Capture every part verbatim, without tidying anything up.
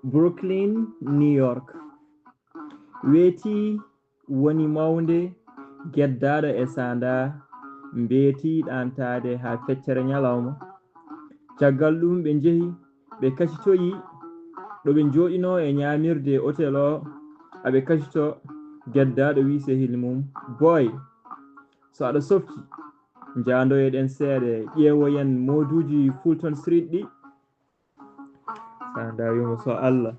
Brooklyn, New York. Weeti woni mawnde geddaaɗo e saanda mbeeti ɗaantaade haa feccere ñalawma. Caggal ɗum ɓe njehi, ɓe kacitoyi ɗo ɓe njooɗinoo e ñaamirde e otel o, aɓe kacito, geddaaɗo wii sehil mum, "Boy, so aɗa softi, njaandoyeɗen seeɗa, ƴeewoyen mooduuji Fulton Street ɗi." Saanda wiimo, "So Allah,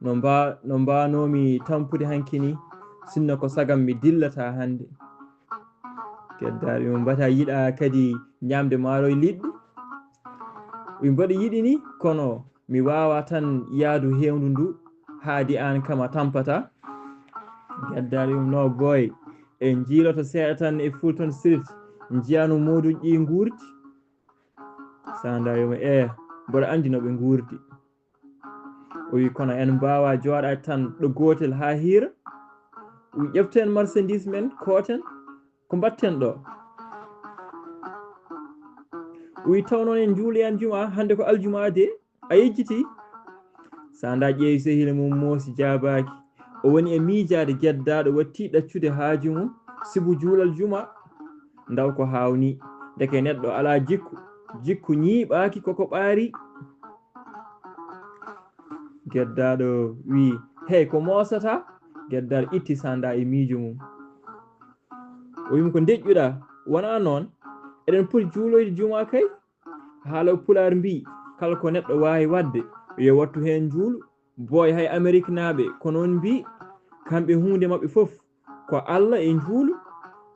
no mba-, no mbaanoomi tampude hanki ni, sinno ko sagam mi dillata hannde." Geddaaɗo wiimo, "Mbata yiɗa kadi ñaamde maaro e liɗɗi?" Wi, "Mboɗo yiɗi ni, kono mi waawa tan yaadu heewndu ndu, haadi aan kam a tampata." Geddaaɗo wiimo, "No boy, en njiiloto seeɗa tan e Fulton Street, njiya no mooduuji ɗi nguurdi." Saanda wiimo, "Eh, mboɗo anndi no ɓe nguurdi." O wi, "Kono en mbaawa jooɗaade tan ɗo gootel haa hiira. O wi, ƴeften marchandise men, kooten, ko mbaɗten ɗo?" O wi, "Taw noon en njuuloyan jumaa, hannde ko aljumaa de, a yejjiti?" Saanda ƴeewi sehil mum, moosi, jaabaaki. O woni e miijaade geddaaɗo watti ɗaccude haaju mum, sibu juulal jumaa. Ndaw ko haawnii. Ndeke neɗɗo alaa jikku. Jikku ñiiɓaaki koko ɓaari. Geddaaɗo wi, "Hey, ko moosata?" Geddaaɗo itti Saanda e miijo mum. O wiimo, "Ko ndeƴƴuɗaa? Wonaa noon. Eɗen poti juuloyde jumaa kay." Haala Pulaar mbii, "Kala ko neɗɗo waawi waɗde, yo wattu heen njuulu." Boy, hay Ameriknaaɓe ko noon mbii. Kamɓe huunde maɓɓe fof ko Alla e njuulu.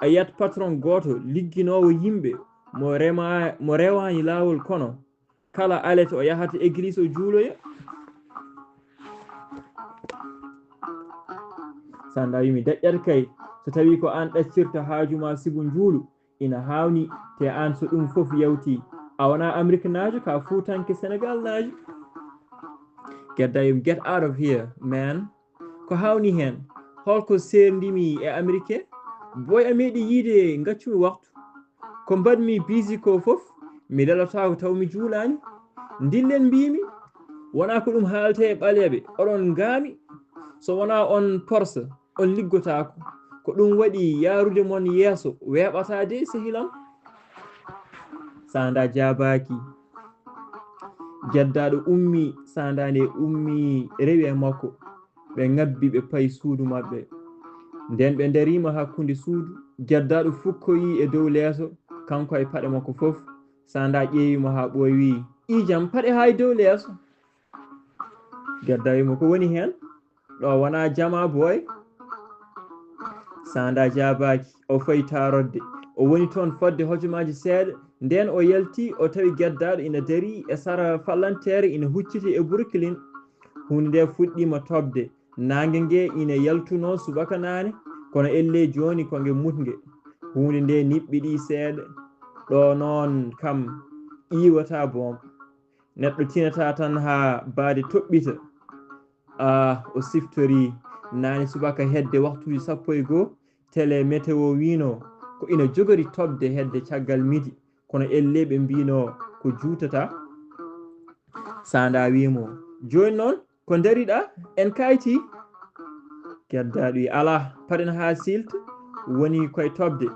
A yiyat patron gooto ligginoowo yimɓe mo rema-, mo rewaani laawol, kono kala alet o yahata église o juuloya. Saanda wiimi, "Daƴƴat kay, so tawii ko aan ɗaccirta haaju ma sibu njuulu, ina haawnii, te aan so ɗum fof yawtii, a wonaa Ameriknaajo, ka Fuutanke Senegaalnaajo." Geddaaɗo wiimo, "Get out of here, man. Ko haawnii heen? Holko seerndimi e Amerikeen? Boy, a meeɗi yiide ngaccumi waktu? Ko mbaɗmi biisi ko fof, mi lelotaako taw mi juulaani. Ndillen mbiimi, wonaa ko ɗum haaletee e ɓaleeɓe, oɗon ngaami. So wonaa on porsa, on liggotaako. Ko ɗum waɗi yaarude mon yeeso weeɓataa de, sehil am." Saanda jaabaaki. Geddaaɗo ummi, Saanda nde ummi, rewi e makko. Ɓe ngabbi, ɓe payi suudu maɓɓe. Nden ɓe ndariima hakkunde suudu, geddaaɗo fukkoyi e dow leeso, kanko e paɗe makko fof. Saanda ƴeewi mo haa ɓooyi, wii, "Iijam, paɗe haa e dow leeso." Geddaaɗo wii mo, "Ko woni heen? Ɗo wonaa jamaa, boy." Saanda jaabaaki, o fayi taarodde. O woni toon fodde hojomaaji seeɗa. Nden o yalti, o tawi geddaaɗo ina darii e sara fallanteere, ina hucciti e Brooklyn. Huunde nde fuɗɗiima toɓde. Naange nge ina yaltunoo subaka naane, kono ellee jooni ko nge muɗnge. Huunde nde niɓɓiɗii seeɗa. Ɗo noon kam ƴiiwataa boom. Neɗɗo tinataa tan haa baade toɓɓita. Ah, o siftorii naane subaka hedde waktuuji sappo e goo, tele météo wiino ko ina jogori toɓde hedde caggal midi, kono ellee ɓe mbiino ko juutataa. Saanda wii mo, "Jooni noon, ko ndariɗaa? En kaayti?" Geddaaɗo wii, "Alaa, paɗen haa silta, woni koye toɓde."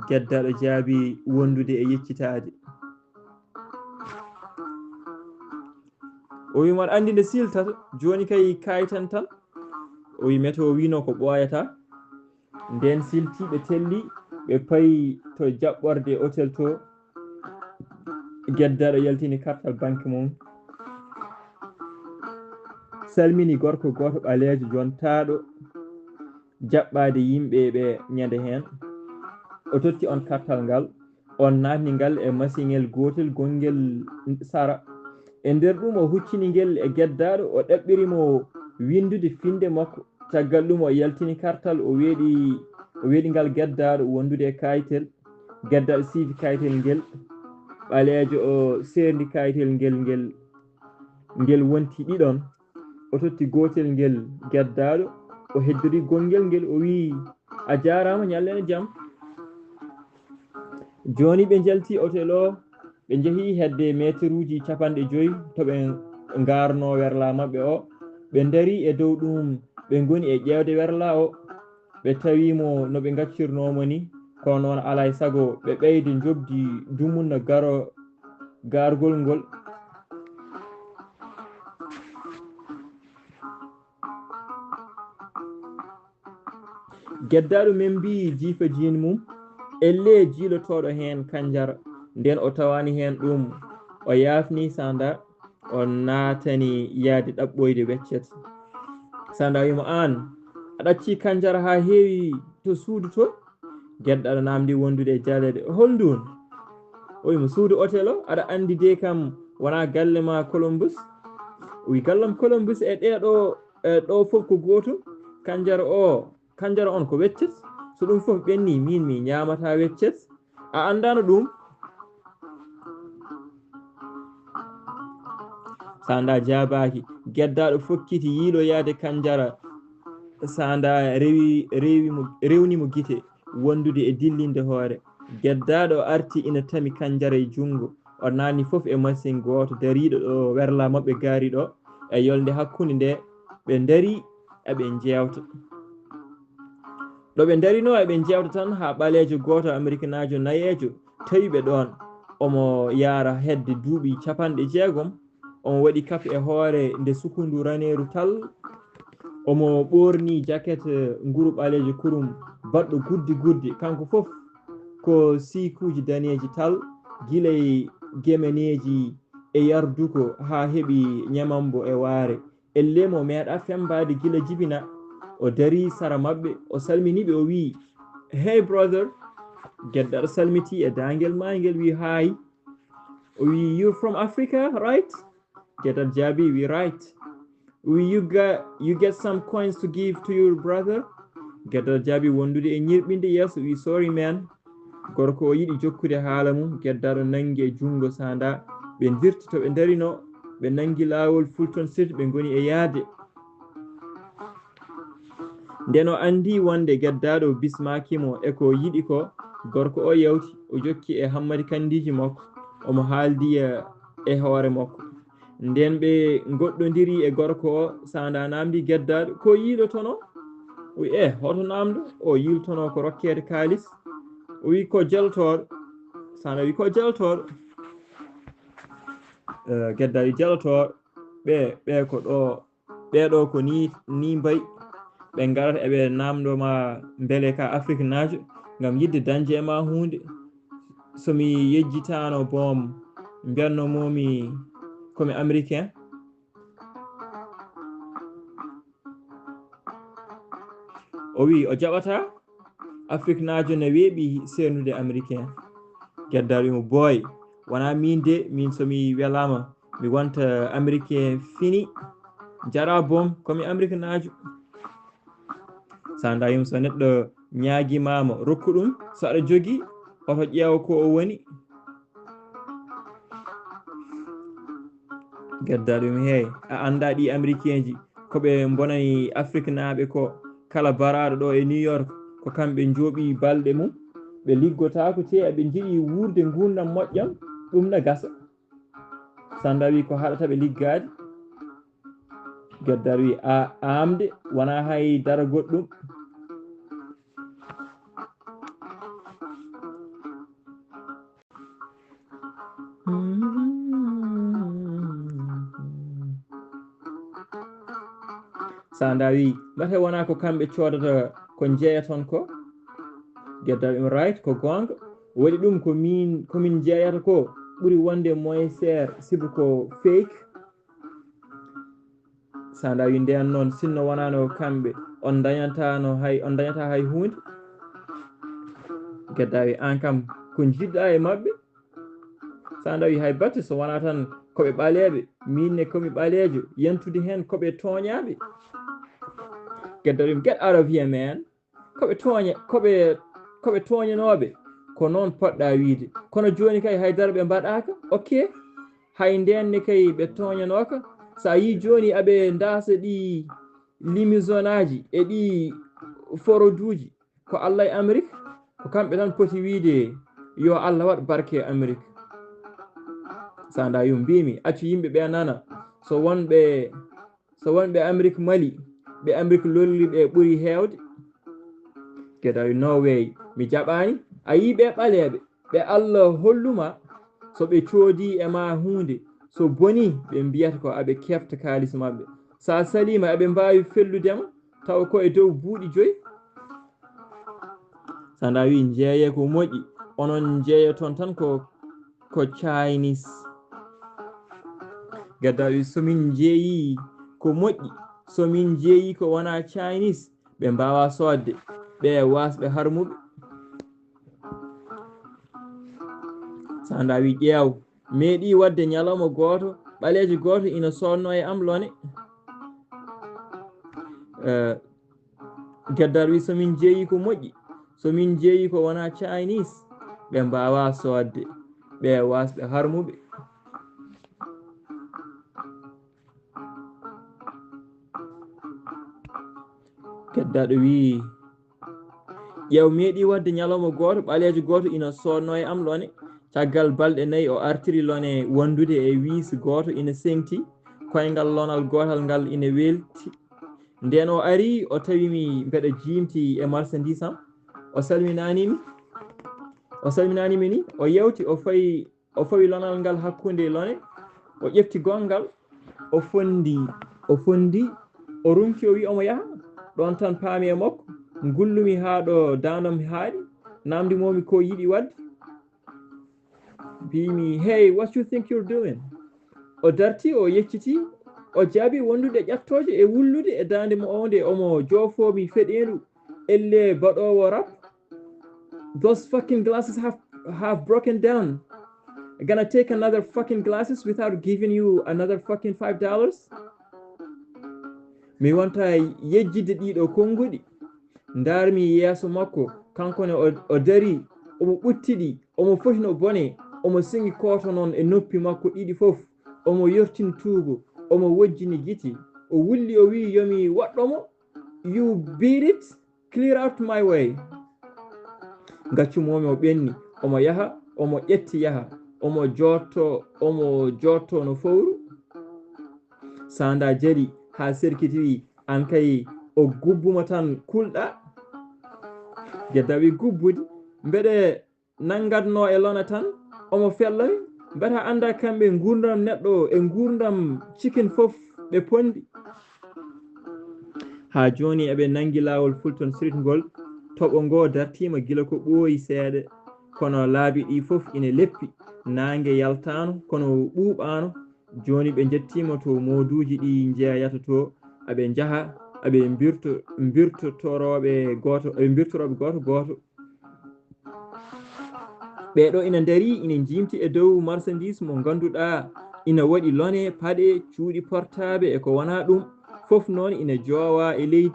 Geddaaɗo jaabii wondude e yeccitaade. O wii mo, "Aɗa anndi nde siltata, jooni kay kaayten tan." O wii, "Météo wiino ko ɓooyataa." Nden silti, ɓe telli, ɓe payi to jaɓɓorde hôtel to. Geddaaɗo yaltini kartal banque mum, salmini gorko gooto ɓaleejo jontaaɗo jaɓɓaade yimɓe ɓe ñande heen. O totti on kartal ngal, on naatni ngal e masiŋel gootel gonngel sara. E nder ɗum, o huccini ngel e geddaaɗo, o ɗaɓɓiri mo winndude finnde makko. Caggal ɗum, o yaltini kartal, o weeɗi, o weeɗi ngal geddaaɗo wondude e kaayitel. Geddaaɗo siifi kaayitel ngel, ɓaleejo o seerndi kaayitel ngel, ngel, ngel wonti ɗiɗon. O totti gootel ngel geddaaɗo, o heddori gonngel ngel, o wii, "A jaaraama, ñallen e jam." Jooni ɓe njalti otel o, ɓe njehi hedde meeteruuji capanɗe joy to ɓe ngarno werla maɓɓe o. Ɓe ndarii e dow ɗum, ɓe ngoni e ƴeewde werla o. Ɓe tawi mo no ɓe ngaccirnoo mo ni, kono noon alaa e sago ɓe ɓeyda njoɓdi dumunna garo, gargol ngol. Geddaaɗo men mbii jiifa jiin mum, ellee jiilotooɗo heen kanjara. Ndeen o tawaani heen ɗum, o yaafni Sanda, o naatani yahde ɗaɓɓoyde weccet. Sanda wiimo, "Aan, a ɗaccii kanjara haa heewi to suudu to?" Geddaaɗo naamndi wondude e jaleeɗe, "Hol nduun?" O wiimo, "Suudu otel o, aɗa anndi de kam wonaa galle ma Columbus?" O wii, "Gallam Columbus e ɗee ɗo, e ɗo fof ko gootum. Kanjara o, kanjara on ko weccet. So ɗum fof ɓenni, miin mi ñaamata weccet. A anndaano ɗum?" Sanda jaabaaki. Geddaaɗo fokkiti yiiloyaade kanjara. Sanda rewi, rewi mo, rewni mo gite, wondude e dillinde hoore. Geddaaɗo arti ina tami kanjara e junngo. O naatni fof e masiŋ gooto dariiɗo ɗo werla maɓɓe gaari ɗo. E yolnde hakkunde nde ɓe ndarii eɓe njeewta. Ɗo ɓe ndarinoo eɓe njeewta tan haa ɓaleejo gooto Amerikanaajo nayeejo tawi ɓe ɗoon. Omo yaara hedde duuɓi capanɗe jeegom. Omo waɗi kap e hoore nde sukundu raneeru tal. Omo ɓoorni jaket nguru ɓaleejo kurum baɗɗo guddi guddi. Kanko fof ko siikuuji daneeji tal, gila e gemeneeji e yarduko haa heɓi ñamambo e waare. Ellee mo meeɗa femmbaade gila jibina. O darii sara maɓɓe, o salminii ɓe, o wii, "Hey, brother." Geddaaɗo salmitii e daangel maayngel, wii, "Hi." O wii, "You're from Africa, right?" Geddaaɗo jaabii, wii, "Right." O wii, "You got, you get some coins to give to your brother?" Geddaaɗo jaabii wondude e ñirɓinde yeeso, wii, "Sorry, man." Gorko o yiɗi jokkude haala mum, geddaaɗo nanngi e junngo Sanda. Ɓe ndirti to ɓe ndarinoo, ɓe nanngi laawol Fulton Street, ɓe ngoni e yahde. Nden o anndi wonde geddaaɗo bismaaki mo e ko yiɗi ko, gorko o yawti, o jokki e hammadi kanndiiji makko, omo haaldi e, e hoore makko. Nden ɓe ngoɗɗondiri e gorko o, Sanda naamndi geddaaɗo, "Ko yiilotono?" O wi, "Eh, hoto naamndo?" O yiilotono ko rokkeede kaalis. O wi, "Ko jelotooɗo?" Sanda wi, "Ko jelotooɗo." Eh, geddaaɗo wi, "Jelotooɗo? Ɓe, ɓe ko ɗo, ɓee ɗo ko ni, ni mbayi. Ɓe ngarata eɓe naamndo ma mbele ka Afriknaajo ngam yiɗde dañde e ma huunde. So mi yejjitaano boom, mbiyatnoo mo mi ko mi Américain." O wi o jaɓataa. Afriknaajo ne weeɓi seernude Américain. Geddaaɗo wi mo, "Boy, wonaa miin de, miin so mi welaama, mi wonta Américain fini. Jaraa boom, ko mi Amérikanaajo." Sanda wi mo, "So neɗɗo ñaagiima mo, rokku ɗum. So aɗa jogii, oto ƴeew ko o woni." Geddaaɗo wi mo, "Hey, a anndaa ɗii Américainji, ko ɓe mbonani Afriknaaɓe ko. Kala baraaɗo ɗo e New York, ko kamɓe njooɓi balɗe mum. Ɓe liggotaako, tee eɓe njiɗi wuurde nguurndam moƴƴam, ɗum na gasa." Sanda wi, "Ko haɗata ɓe liggaade?" Geddaaɗo wi, "A, aamde, wonaa hay dara goɗɗum." Sanda wi, "Mbate wonaa ko kamɓe coodata ko njeeyaton ko?" Geddaaɗo wi mo, "Right, ko goonga. Waɗi ɗum ko min, ko min njeeyata ko ɓuri wonde moins cher, sibu ko fake." Sanda wi, "Ndeen noon, sinno wonaano kamɓe, on ndañataano hay, on ndañataa hay huunde." Geddaaɗo wi, "Aan kam, ko njiɗɗaa e maɓɓe?" Sanda wi, "Hay batte, so wonaa tan ko ɓe ɓaleeɓe, miin ne ko mi ɓaleejo, yantude heen ko ɓe tooñaaɓe." Geddaaɗo wi mo, "Get out of here, man." Ko ɓe tooña, ko ɓe, ko ɓe tooñanooɓe, ko noon poɗɗaa wiyde. Kono jooni kay hay dara ɓe mbaɗaaka. Ok, hay ndeen ne kay ɓe tooñanooka. So a yii jooni aɓe ndaasa ɗii limousine aji e ɗii foroduuji, ko Alla e Amérique, ko kamɓe tan poti wiyde yo Allah waɗ barke e Amerik. Sanda wi mbimi accu yimɓe ɓe nana, so wonɓe so wonɓe Amerik Mali, ɓe Amerik lolli ɓe ɓuri heewde. Gedawi no weeyi, mi jaɓaani. A yii ɓe ɓaleeɓe, ɓe Allah holluma, so ɓe coodi e ma huunde, so boni, ɓe mbiyata ko aɓe kefta kaalis maɓɓe. So a saliima, aɓe mbaawi felludema, taw ko e dow buuɗi joyi. Sanda wi njeeye ko moƴƴi, onon njeeyoton tan ko, ko Chinese. Gadda wi somin njeeyi ko moƴƴi, somin njeeyi ko wona Chinese, ɓe mbawa soodde, ɓe wasɓe harmuɓe. Sanda wi ƴeew, meeɗi wadde ñalawma gooto, ɓaleejo gooto ina soodno e am lone. Eh, Geddal wi, so min jeeyi ko moƴƴi, so min jeeyi ko wona Chinese, ɓe mbawa soodde, ɓe wasɓe harmuɓe. Geddaɗo wi, ƴeew meeɗi wadde ñalawma gooto, ɓaleejo gooto ina soodno e am lone. Caggal balɗe nayi, o artiri lone wondude e wiis gooto ina seŋti, koyngal lonal gootal ngal ina welti. Nden o ari, o tawi mi mbeɗa jiimti e marchandise am. O salminaani mi. O salminaani mi ni, o yewti, o fayi, o fawi lonal ngal hakkunde lone, o ƴefti gongal, o fondi, o fondi, o runki, o wi omo yaha. Ɗon tan paami e makko, ngullumi haa ɗo daandam haaɗi, namdi momi ko yiɗi wadde. Mbimi, "Hey, what you think you're doing?" O darti, o yecciti, o jaabi wondude ƴattooje e wullude e daande mo o nde omo joofoo mi feɗeendu, elle baɗoowo rap. "Those fucking glasses have, have broken down. I'm gonna take another fucking glasses without giving you another fucking five dollars." Mi wonta yejjidde ɗiɗo konnguɗi. Ndaarmi yeeso makko, kanko ne o, o dari, omo ɓuttidi, omo foti no bone, omo sengi kooto noon e noppi makko ɗiɗi fof, omo yortini tuubo, omo wojjini giti, o wulli, o wi, "Yo mi waɗɗo mo, you beat it, clear out my way." Ngaccu momi o ɓenni, omo yaha, omo ƴetti yaha, omo jotto, omo jotto no fowru. Sanda jali haa serkiti wi, "An kay o gubbuma tan kulɗa." Gedda wi, "Gubbudi? Mbeɗe nangatno e lona tan, omo fella mi. Mbata annda kamɓe nguurndam neɗɗo e nguurndam cikin fof ɓe pondi." Haa jooni eɓe nanngi laawol Fulton Street ngol. Toɓo ngo dartiima gila ko ɓooyi seeɗa, kono laabi ɗi fof ina leppi. Naange yaltaano, kono ɓuuɓaano. Jooni ɓe njettiima to mooduuji ɗi njeeyata to, aɓe njaha, aɓe mbirto-, mbirtotorooɓe gooto, aɓe mbirtorooɓe gooto gooto. Ɓee ɗo ina ndarii, ina njiimti e dow marchandise mo ngannduɗaa ina waɗi lone, paɗe, cuuɗi portable e ko wonaa ɗum. Fof noon ina joowaa e leydi.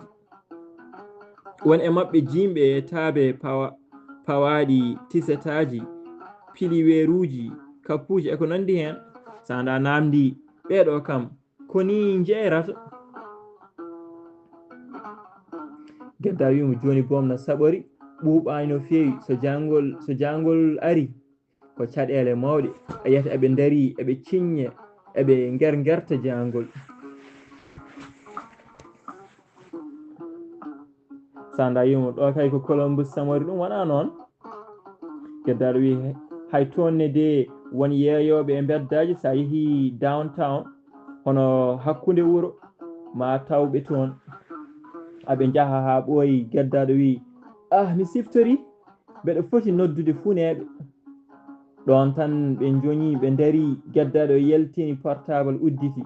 Won e maɓɓe jiimɓe e taabe pawa-, pawaaɗi tisetaaji, piliweeruuji, kappuuji e ko nanndi heen. Sanda naamndi, "Ɓee ɗo kam, ko ni njeerata?" Gedda wiimo, "Jooni boom na saɓori, ɓuuɓaani no feewi. So jangol, so jangol ari, ko caɗeele mawɗe." A yiyata eɓe ndarii, eɓe ciñña, eɓe ngergerta jangol. Sanda wiimo, "Ɗo kay ko Columbus samori, ɗum wonaa noon." Geddaaɗo wi, "Hay toon ne de won yeeyooɓe e mbeddaaji, so a yehii downtown, hono hakkunde wuro, ma taw ɓe toon." Aɓe njaha haa ɓooyi, Geddaaɗo wi, "Ah, mi siftori, mbeɗa foti noddude funeeɓe." Ɗoon tan ɓe njoñi, ɓe ndarii, Geddaaɗo yaltini portable udditi.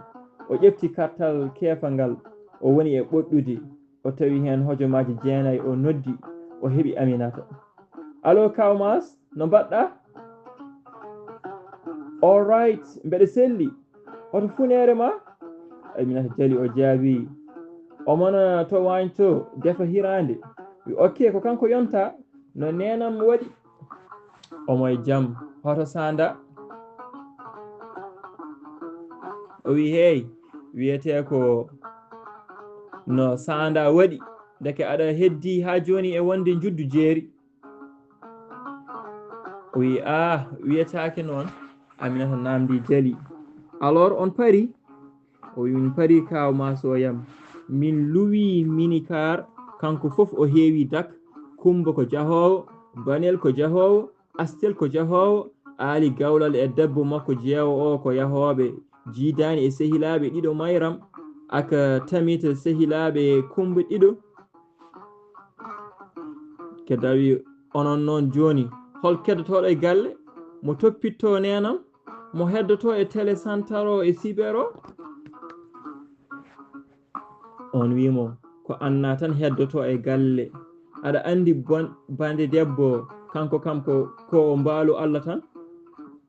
O ƴefti kartal keefa ngal, o woni e ɓoɗɗude. O tawi heen hojomaaji jeenayi, o noddi, o heɓi Aminata. "Allo, Kaw Maas, no mbaɗɗaa?" "All right, mbeɗa selli. Hoto funeere ma?" Aminata jali, o jaabi, "Omo na to waañ to, defa hiraande." Wi, "Ok, ko kanko yonta, no neenam waɗi?" "Omo e jam, hoto Sanda?" O wi, "Hey, wiyetee ko no Sanda waɗi, ndeke aɗa heddi haa jooni e wonde njuddu jeeri." O wi, "Ah, wiyetaake noon." Aminata namdi jali, "Alors, on pari?" O wi, "Min pari, kaaw masoyam. Min luwi minicar, kanko fof o heewi dak. Kumba ko jahoowo, Banel ko jahoowo, Astel ko jahoowo, Aali Gawlal e debbo makko jeewo o ko yahooɓe, jiidaani e sehilaaɓe ɗiɗo mayram, aka tamita sehilaaɓe kumba ɗiɗo." Kedda wi, "Onon noon jooni, hol keddotooɗo e galle? Mo toppitto neenam? Mo heddoto e télécentre o e cyber o?" On wi mo, "Ko Anna tan heddoto e galle. Aɗa anndi bon-, bande debbo, kanko kam ko, ko o mbaalu Allah tan.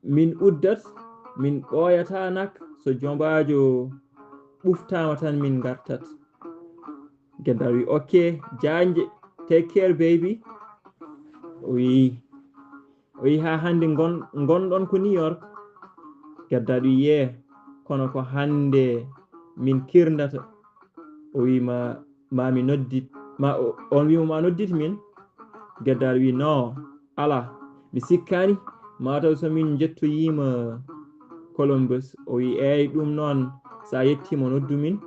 Min uddat, min ɓooyata nak, so jombaajo ɓuftaama tan min ngartat." Gedda wi, "Ok, jaanje, take care, baby." O wi, o wi, "Haa hannde ngon-, ngonɗon ko New York?" Gedda wi, "Yee, kono ko hannde min kirndata." O wi, "Ma, ma mi noddit, ma o-," on wi mo, "Ma noddit min?" Gedda wi, "No, ala, mi sikkaani, mataw so min njettoyiima Columbus." O wi, "Eey, ɗum noon, so a yettiima noddu min,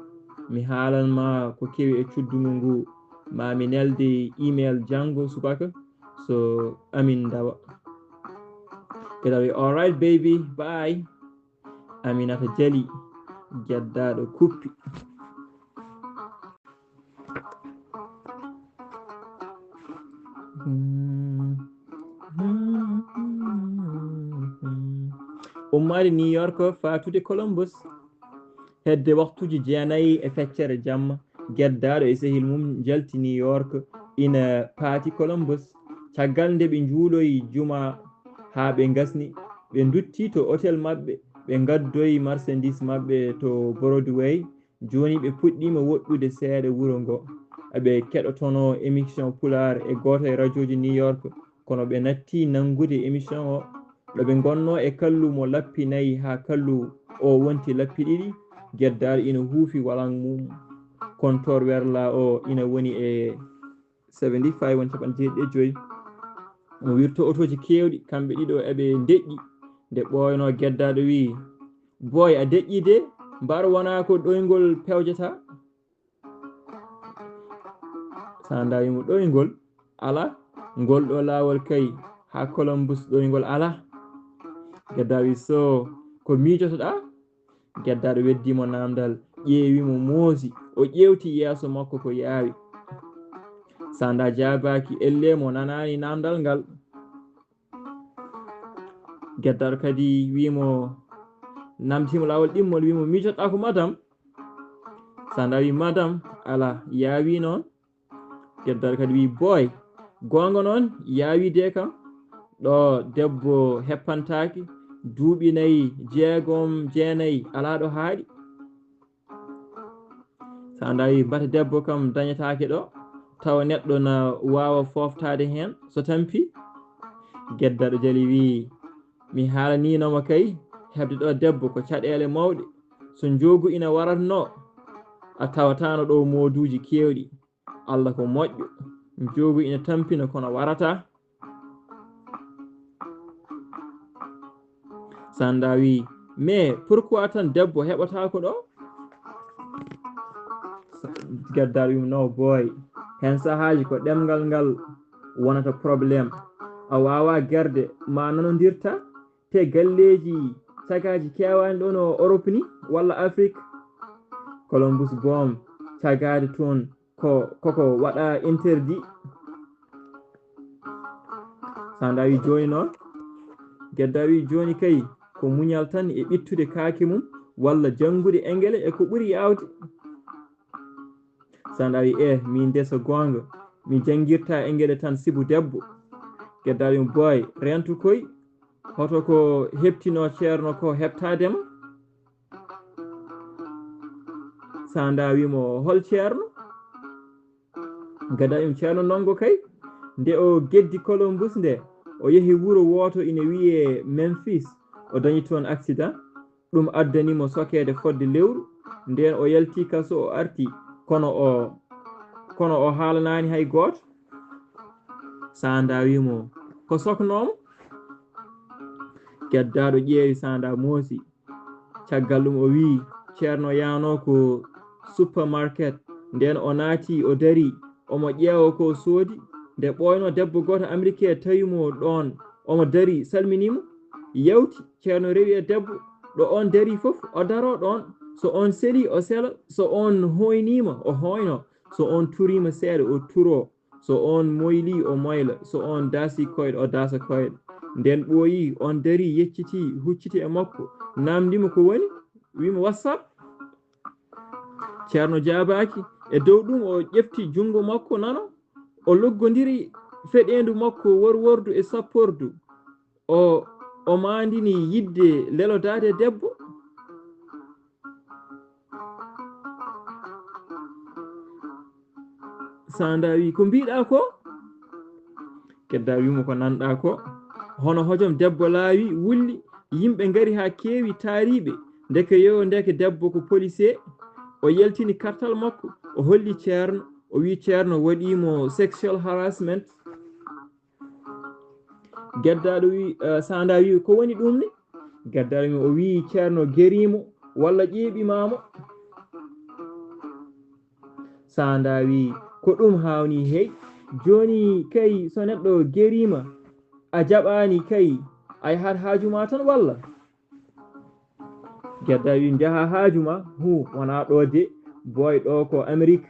mi haalan ma ko kewi e cuddugu ngu, ma mi nelde email janngo subaka, so amin ndawa." Kadi o wi, "All right, baby, bye." Aminata jali, geddaɗo kuppi. Ummaade New York faatude Columbus. Hedde waktuuji jeenayi e feccere jamma, geddaɗo e sehil mum njalti New York, ina paati Columbus. Caggal nde ɓe njuuloyi juma haa ɓe ngasni, ɓe ndutti to otel maɓɓe, ɓe ngaddoyi marchandise maɓɓe to Broadway. Jooni ɓe puɗɗiima woɗɗude seeɗa wuro ngo. Eɓe keɗotonoo émission Pulaar e gooto e rajooji New York, kono ɓe natti nanngude émission o. Ɗo ɓe ngonnoo e kallu mo lappi nayi haa kallu o wonti lappi ɗiɗi, geddaɗo ina huufi walang mum. Kontoor werla o ina woni e seventy-five, won capanɗe jeeɗiɗi e joyi. Mo wirto otooji keewɗi, kamɓe ɗiɗo eɓe ndeƴƴi. Nde ɓooynoo, geddaɗo wi, "Boy, a deƴƴi de, mbar wonaa ko ɗoyngol pewjata?" Sanda wi mo, "Ɗoyngol? Ala, ngol ɗo laawol kay, haa Columbus ɗoyngol ala." Gedda wi, "So ko miijotoɗaa?" Geddaɗo weddi mo namdal, ƴeewi mo moosi, o ƴeewti yeeso makko ko yaawi. Sanda jaabaaki, elle mo nanaani namdal ngal. Geddaɗo kadi wi mo, namditi mo laawol ɗimmol, wi mo, "Miijotoɗaa ko madam?" Sanda wi, "Madam, ala, yaawi noon." Geddaɗo kadi wi, "Boy, goonga noon, yaawi de kam. Ɗo debbo heppantaaki, duuɓi nayi, jeegom, jeenayi, alaa ɗo haaɗi." Sanda wi, "Mbata debbo kam dañataake ɗo, tawa neɗɗo na waawa fooftaade heen so tampi?" Geddaɗo jali wi, "Mi haalaniino ma kay, heɓde ɗo debbo ko caɗeele mawɗe. So njoogu ina waratnoo, a tawataano ɗo mooduuji keewɗi. Alla ko moƴƴo, njoogu ina tampina kono warataa." Sanda wi, "Mais pourquoi tan debbo heɓataako ɗo?" Geddaɗo wi mo, "No boy, heen sahaaji ko ɗemngal ngal wonata problème. A waawaa garde ma nanondirta, te galleeji cagaaji keewaani ɗo no Europe ni, walla Afrique. Columbus boom, cagaade toon ko, koko waɗa interdit." Sanda wi, "Jooni noon?" Gedda wi, "Jooni kay ko muñal tan e ɓittude kaake mum, walla janngude engele e ko ɓuri yaawde." Sanda wi, "Eh, min de so goonga, mi janngirta engele tan sibu debbo." Gedda wi, "Boy, rentu koy, hoto ko heɓtino ceerno ko heɓtaade ma." Sanda wi mo, "Hol ceerno?" Gada ɗum ceerno Ndongo kay, nde o geddi Columbus nde, o yehi wuro wooto ina wiyee Memphis, o dañi toon accident. Ɗum addani mo sokeede fodde lewru. Ndeen o yalti kaso, o arti, kono o, kono o haalanaani hay gooto. Sanda wi mo, "Ko soknoo mo?" Geddaaɗo ƴeewi Saanda moosi. Caggal ɗum o wiyi, Ceerno yaano ko supermarket. Nden o naati, o dari, omo ƴeewa ko o soodi. Nde ɓooyno, debbo gooto Amerike tawi mo ɗoon, omo dari, salmini mo, yawti. Ceerno rewi e debbo, ɗo oon dari fof, o daro ɗoon. So oon seli, o sela, so oon hooyniima, o hooyno, so oon turiima seeɗa, o turo. So oon moylii, o moyla. So oon daasii koyɗe, o daasa koyɗe. Nden ɓooyi, oon darii, yeccitii, hucciti e makko, naamndii mo ko woni, wii mo, "What's up?" Ceerno jaabaaki. E dow ɗum, o ƴefti junngo makko nano, o loggondiri feɗeendu makko worwordu e sappordu. O, o maandini yiɗde lelodaade debbo. Saanda wi, "Ko mbiɗa ko?" Gedda wi mo, "Ko nanɗa ko." Hono hojom, debbo laawi, wulli, yimɓe ngari haa keewi, taariiɓe. Ndeke yo, ndeke debbo ko policier. O yaltini kartal makko, o holli Ceerno, o wi Ceerno waɗi mo sexual harassment. Geddaaɗo wi, eh, Saanda wi, "Ko woni ɗum ni?" Geddaaɗo wi, o wi Ceerno geriimo walla ƴeeɓimaamo. Saanda wi, "Ko ɗum haawni hey. Jooni kay so neɗɗo geriima, a jaɓaani kay, a yahat haaju ma tan walla?" Geddaaɗo wi, "Njaha haaju ma, hu, wonaa ɗo de, boy ɗo ko Amerik."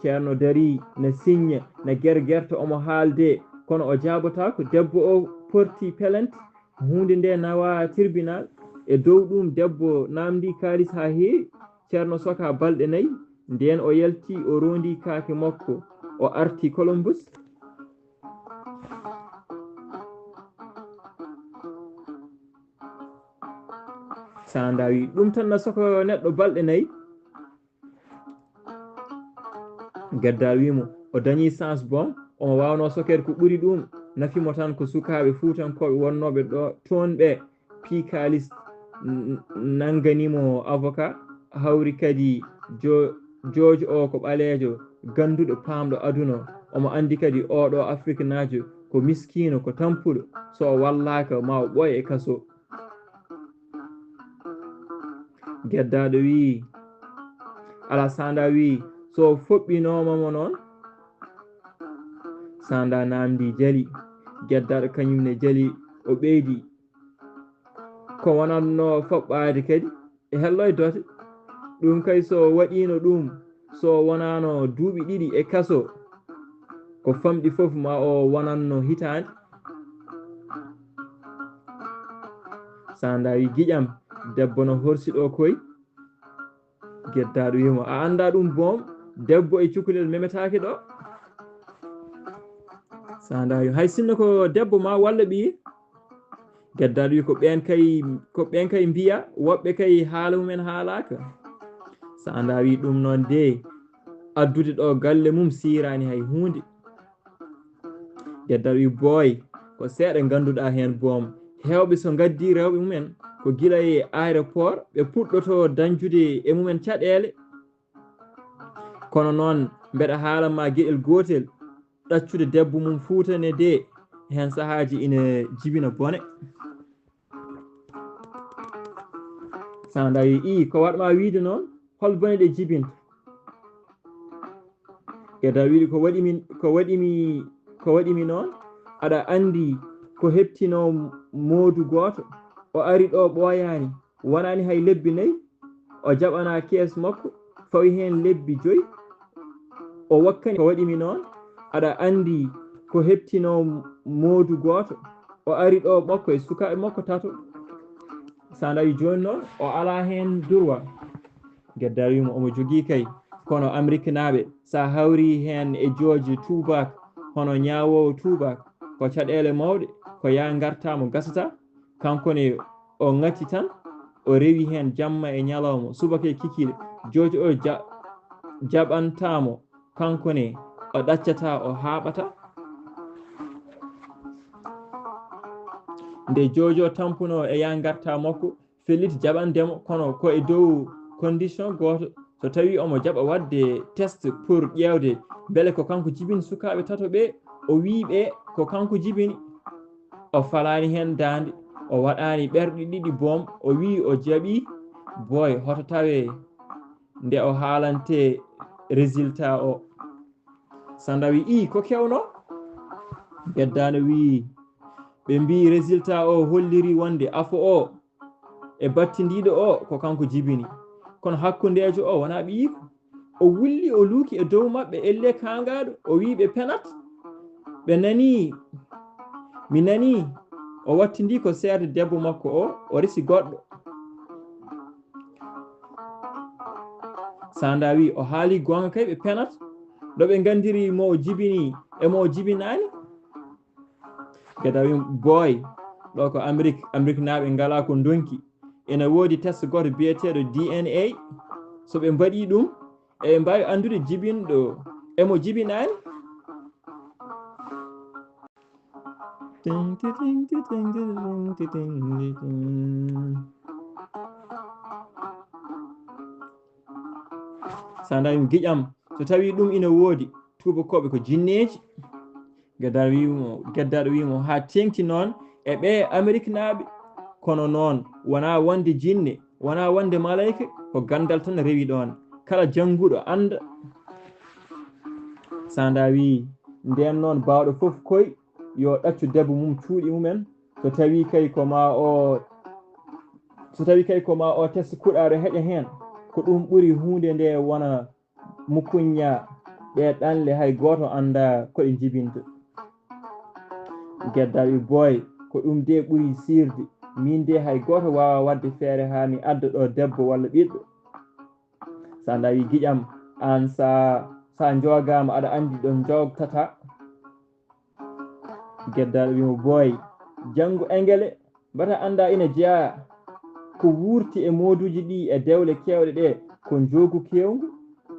Ceerno darii, na siñña, na gergerta, omo haalde, kono o jaabotaako. Debbo o porti pelent, huunde nde nawa tribunal. E dow ɗum, debbo naamndi kaalis haa heewi. Ceerno soka balɗe nayi, ndeen o yalti, o roondi kaake makko, o arti Columbus. Saanda wi, "Ɗum tan na soka neɗɗo balɗe nayi." Gedda wi mo, o dañi chance boom, omo waawno sokeede ko ɓuri ɗum. Nafi mo tan ko sukaaɓe fuutankooɓe wonnooɓe ɗo, toon ɓe pii kaalis, n-, nanngani mo avocat, hawri kadi jo-, joojo o ko ɓaleejo, gannduɗo, paamɗo aduna. Omo anndi kadi oɗo Afriknaajo ko miskiino, ko tampuɗo. So o wallaaka, ma o ɓooya e kaso. Geddaaɗo wii, alaa, Saanda wii, "So o foɓɓinooma mo noon?" Saanda naamndi, jali. Geddaaɗo kañum ne jali, o ɓeydi, "Ko wonatno foɓɓaade kadi e hello e doote. Ɗum kay so waɗiino ɗum, so wonaano duuɓi ɗiɗi e kaso, ko famɗi fof ma o wonanno hitaande." Saanda wi, "Giƴam, debbo no horsi ɗo koy." Geddaaɗo wi mo, "A anndaa ɗum boom, debbo e cukalel memetaake ɗo." Saanda wi, "Hay sinno ko debbo ma walla ɓiye?" Geddaaɗo wi, "Ko ɓeen kay, ko ɓeen kay mbiya, woɓɓe kay haala mumen haalaaka." Saanda wi, "Ɗum noon de, addude ɗo galle mum siiraani hay huunde." Geddaaɗo wi, "Booy, ko seeɗa ngannduɗaa heen boom. Heewɓe so ngaddii rewɓe mumen, ko gila e aéroport ɓe puɗɗotoo dañjude e mumen caɗeele. Kono noon, mbeɗa haala ma geɗel gootel, ɗaccude debbo mum Fuuta ne de, heen sahaaji ina jibina bone." Saanda wi, "Ii, ko waɗ ma wiide noon? Hol bone ɗe jibinta?" Geddaaɗo wi, "Ko waɗi mi, ko waɗi mi, ko waɗi mi noon? Aɗa anndi ko heɓtinoo moodu gooto? O ari ɗo ɓooyaani, wonaani hay lebbi nayi. O jaɓanaa kees makko, fawi heen lebbi joyi. O wakkani ko waɗi mi noon. Aɗa anndi ko heɓtinoo moodu gooto? O ari ɗo makko e sukaaɓe makko tato." Saanda wi, "Jooni noon, o alaa heen durwa." Geddaaɗo wi mo, "Omo jogii kay, kono Ameriknaaɓe, so a hawri heen e jooji tuubaak, hono ñaawoowo tuubaak, ko caɗeele mawɗe, ko yaa ngartaa mo gasata." Kanko ne o ŋatti tan, o rewi heen jamma e ñalawma, subaka e kikiiɗe. Joojo o ja-, jaɓantaa mo, kanko ne o ɗaccataa, o haaɓataa. Nde joojo tampunoo e yaa ngartaa makko, Fellit jaɓande mo, kono ko e dow condition gooto. So tawii omo jaɓa waɗde test pour ƴeewde mbele ko kanko jibini sukaaɓe tato ɓee, o wii ɓe ko kanko jibini, o falaani heen daande. O waɗaani ɓerɗe ɗiɗi boom, o wiyi o jaɓii. Boy, hoto tawee nde o haalante résultat o. Sanda wi, "Ii, ko kewno?" Geddaano wi, "Ɓe mbii résultat o holliri wonde afo o e battindiiɗo o ko kanko jibini. Kono hakkundeejo o wonaa ɓiyiiko." O wulli, o luuki e dow maɓɓe, ellee kaangaaɗo, o wi, "Ɓe penat." Ɓe nani, mi nani, o wattindi ko seerde debbo makko o, o resi goɗɗo. Sanda wi, "O haali goonga kay, ɓe penat. Ɗo ɓe ngandiri mo o jibini e mo o jibinaani?" Gada wi, "Boy, ɗo ko Amérique, Amérique naaɓe ngalaa ko ndonki. Ena woodi test gooto biyeteeɗo D N A. So ɓe mbaɗii ɗum, eɓe mbaawi anndude jibinɗo e mo jibinaani." Ting, ti, ting, ti, ting, ti, ting, ti, ting, ti, ting. Sa ndaari giƴam, so tawii ɗum ina woodi, tuubakooɓe ko jinneeji. Geddaɗo wii mo, geddaaɗo wii mo, "Haa teeŋti noon e ɓee Ameriknaaɓe, kono noon wonaa wonde jinne, wonaa wonde maleyka, ko ganndal tan rewi ɗoon. Kala jannguɗo annda." Sanda wii, "Ndeen noon baawɗo fof koy yo ɗaccu debbo mum cuuɗi mumen, so tawii kay ko ma o, so tawii kay ko ma o test kuɗaaɗo heƴa heen, ko ɗum ɓuri huunde nde wona mukuñña ɓee ɗanle hay gooto anndaa ko ɗe njibinta." Gedda wi, "Boy, ko ɗum de ɓuri siirde. Miin de hay gooto waawaa waɗde feere haa mi adda ɗo debbo walla ɓiɗɗo." Sanda wi, "Giƴam, aan sa, sa njoogaama aɗa anndi ɗo njoogtata." Geddaaɗo wi mo, "Boy, janngu engele, mbata annda ina jeyaa ko wuurti e mooduuji ɗi e dewle keewɗe ɗe, ko njoogu keewngu.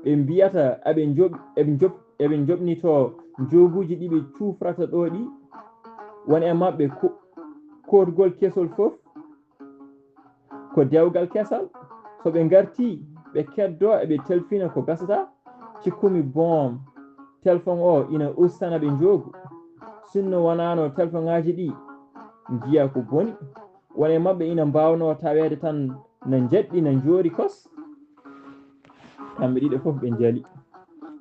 Ɓe mbiyata aɓe njoɓ-, eɓe njoɓ-, eɓe njoɓnitoo njooguuji ɗi ɓe cuufrata ɗo ɗi. Won e maɓɓe ko-, kootgol kesol fof ko dewgal kesal. So ɓe ngartii, ɓe keddoo, eɓe telfina ko gasataa. Cikkumi boom, telfon o ina ustana ɓe njoogu. Sinno wonaano telfoŋaaji ɗi, njiya ko boni. Won e maɓɓe ina mbaawnoo taweede tan na njaɗɗi, na njoori kos." Kamɓe ɗiɗo fof ɓe njali.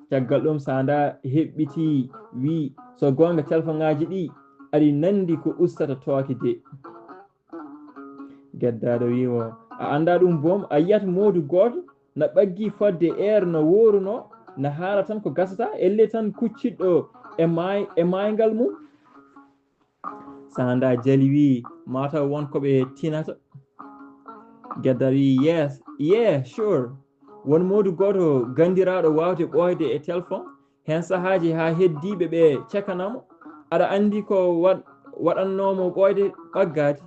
Caggal ɗum, Sanda heɓɓitii, wii, "So goonga, telfoŋaaji ɗi aɗi nanndi ko ustata tooke de." Geddaaɗo wii mo, "A anndaa ɗum boom, a yiyat moodu gooto na ɓaggi fodde eer no woorunoo, na haala tan ko gasataa, ellee tan kucciɗɗo e maay-, e maayngal mum." Sanda jali wii, "Mataw won ko ɓe tinata." Geddaaɗo wii, "Yes, yeah, sure. Won moodu gooto ganndiraaɗo waawde ɓooyde e telefon, heen sahaaji haa heddiiɓe ɓe cekana mo. Aɗa anndi ko waɗ-, waɗannoo mo ɓooyde ɓaggaade?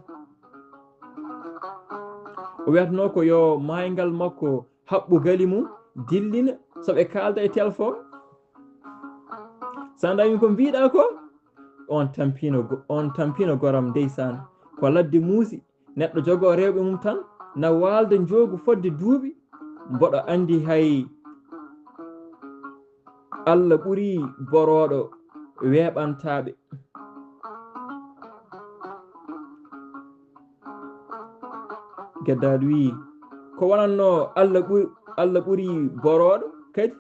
O wiyatnoo ko yo maayngal makko haɓɓu gali mum, dillina so ɓe kaalda e telefon." Sanda wii, "Ko mbiiɗaa ko?" On tampino go-, on tampino goram ndeysaan. Ko ladde muusi, neɗɗo jogoo rewɓe mum tan, na waalda njoogu fodde duuɓi, mboɗo anndi hay Allah ɓuri borooɗo weeɓantaaɓe. Geddaaɗo wii, "Ko wonannoo Allah ɓu-, Allah ɓuri borooɗo kadi?"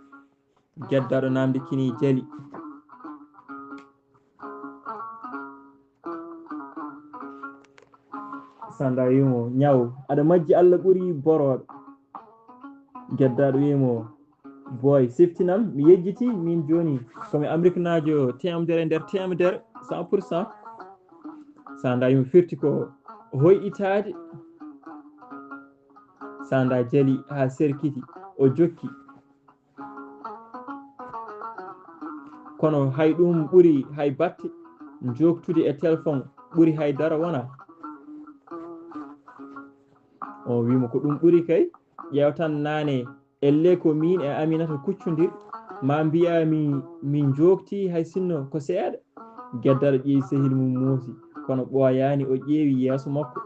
Geddaaɗo naamnde kini jali. Sanda wii mo, "Ñaw, aɗa majji Allah ɓuri borooɗo." Geddaaɗo wii mo, "Boy, siftinam, mi yejjiti, min jooni ko mi Ameriknaajo teemedere nder teemedere, cent pour cent." Sanda wii mo, "Firti ko hoyɗitaade." Sanda jali haa serkiti, o jokki. Kono hay ɗum ɓuri hay batte, jooktude e telefon ɓuri hay dara wona. O wii mo, "Ko ɗum ɓuri kay, ƴeew tan naane, ellee ko miin e Aminata kuccondir, ma mbiyaa mi, min jookti hay sinno ko seeɗa." Geddaaɗo ƴeewi sehil mum moosi, kono ɓooyaani, o ƴeewi yeeso makko.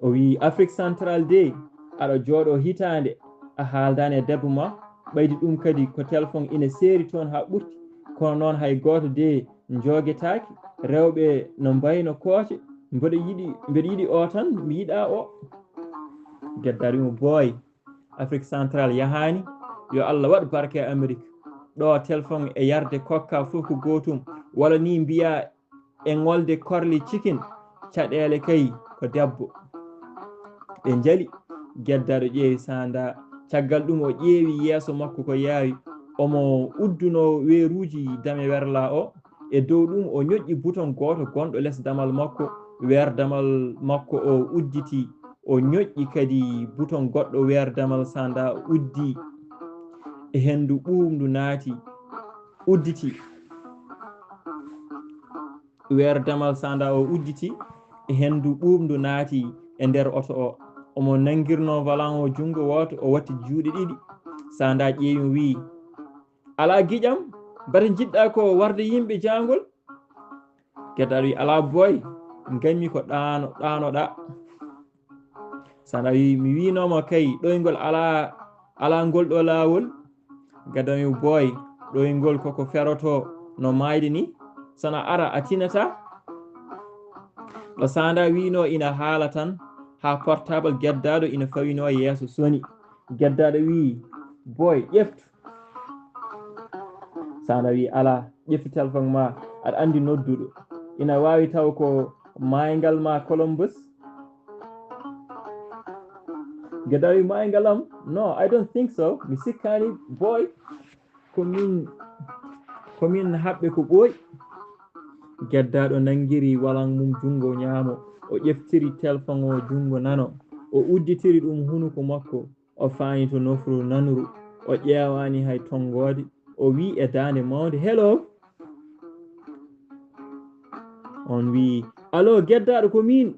O wii, "Afrique Centrale de, aɗa jooɗoo hitaande, a haaldaani e debbo ma, ɓaydi ɗum kadi ko telefon ina seeri toon haa ɓurti, kono noon hay gooto de njoogetaake, rewɓe no mbayno kooce, mboɗo yiɗi, mboɗo yiɗi o tan, mi yiɗaa o. Geddaɗo wi'i mo, "Boy, Afrique Centrale yahaani, yo Allah waɗ barke e Amérique. Ɗo telefon e yarde kokka fof ko gootum, walla ni mbiya e ŋolde korli cikin, caɗeele kay ko debbo." Ɓe njali, geddaɗo ƴeewi Sanda. Caggal ɗum o ƴeewi yeeso makko ko yaawi. Omo udduno weeruuji dame werla o. E dow ɗum o ñoƴƴi bouton gooto gonɗo les damal makko. Weer damal makko o udditi. O ñoƴƴi kadi bouton goɗɗo weer damal Sanda uddi. E henndu ɓuuɓndu naati, udditi. Weer damal Sanda o udditi, e henndu ɓuuɓndu naati e nder oto o. Omo nanngirno volant o junngo wooto, o watti juuɗe ɗiɗi. Sanda ƴeewi mo, wi'i, "Alaa giƴam, bata njiɗɗaa ko warde yimɓe jaangol?" Geddaɗo wi'i, "Alaa boy, ngañmi ko ɗaano, ɗaanoɗaa." Sanda wi'i, "Mi wi'nooma kay, ɗoyngol alaa, alaa ngol ɗo laawol." Gadami boy, ɗoyngol koko feroto no maayde ni. Sana ara a tinata. Ɗo Sanda wi'no ina haala tan, haa portable geddaɗo ina fawino yeeso soni. Geddaɗo wi'i, "Boy, ƴeftu." Sanda wi'i, "Alaa, ƴeftu telefon ma, aɗa anndi nodduɗo. Ina waawi taw ko maaygal ma Columbus." Geddaɗo wi'i, "Maaygal am? No, I don't think so. Mi sikkaani, boy. Ko min, ko min haɓɓe ko ɓooyi." Geddaɗo nanngiri walan mum junngo ñaamo. O ƴeftiri telefon o junngo nano. O udditiri ɗum hunuko makko. O faani to nofru nanru. O ƴeewaani hay tonngoode. O wi'i e daande mawnde, "Hello." On wi'i, "Allo, geddaɗo, ko min."